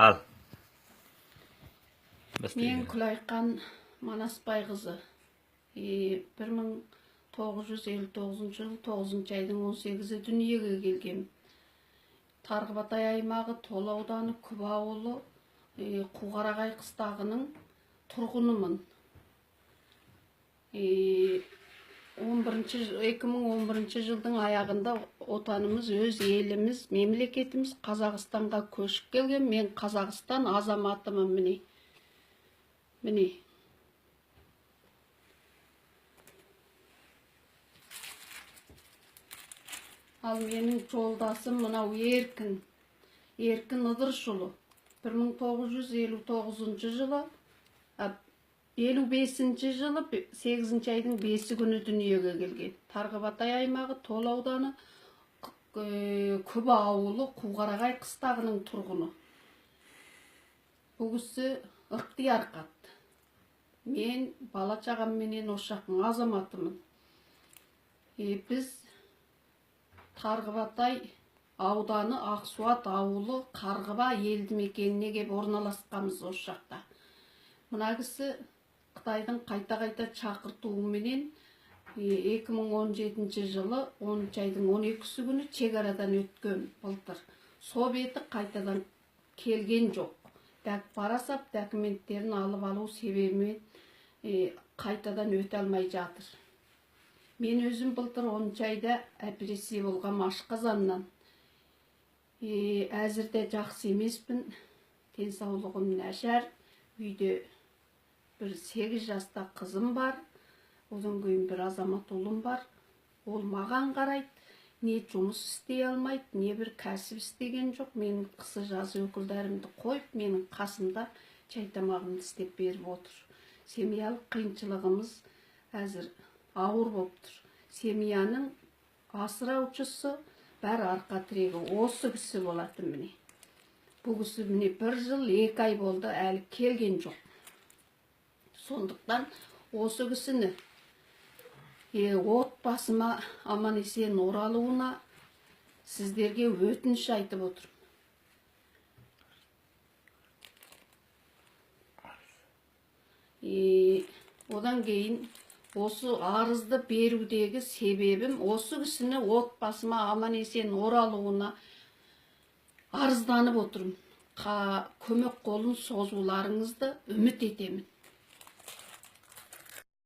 Ал. Мен Күлайқан Манасбайқызы. 1959 жыл 9 айдың 18-і дүниеге келгем. Тарғыбатай аймағы Тол ауданы Күбі ауылы Қуқарағай қыстағының тұрғынымын. 2011 жылдың аяғында отанымыз, өз еліміз, мемлекетіміз Қазақстанға көшіп келген. Мен Қазақстан азаматымын, міне. Міне. Ал менің жолдасым мынау Еркін, Еркін Ыдырышұлы. 1959 жылы, 55 жылы 8 айдың 5 күні дүниеге келген. Тарғыбатай аймағы Тол ауданы Күбі ауылы Қуқарағай қыстағының тұрғыны. Бұл кісі ықтияр қатты. Мен бала шағамменен осы жақтың азаматымын. Біз Тарғыбатай ауданы Ақсуат ауылы Қарғыба елді мекеніне кеп орналасқанбыз осы жақта. Мына кісі Қытайдың қайта-қайта шақыртуыменен 2017 жылы 10 айдың 12 күні шекарадан өткен былтыр. Со беті қайтадан келген жоқ. Бара сап документтерін алып алу себебімен қайтадан өте алмай жатыр. Мен өзім былтыр 10 айда операция болғам ашқазаннан. Әзірде жақсы емеспін. Денсаулығым нашар. Үйде бір 8 жаста қызым бар. Одан кейін бір азамат ұлым бар. Ол маған қарайды. Не жұмыс істей алмайды, не бір кәсіп істеген жоқ. Менің қысы жазы өкілдерімді қойып, менің қасымда чай тамағымды істеп беріп отыр. Семьялық қиыншылығымыз әзір ауыр болып тұр. Семьяның асыраушысы, бәрі арқа тірегі осы кісі болатын міне. Бұл кісі міне 1 жыл 2 ай болды, әлі келген жоқ. Сондықтан осы кісіні отбасыма аман есен оралуына сіздерге өтініш айтып отырмын. Одан кейін осы арызды берудегі себебім осы кісіні отбасыма аман есен оралуына арызданып отырмын. Көмек қолын созуларыңызды үміт етемін.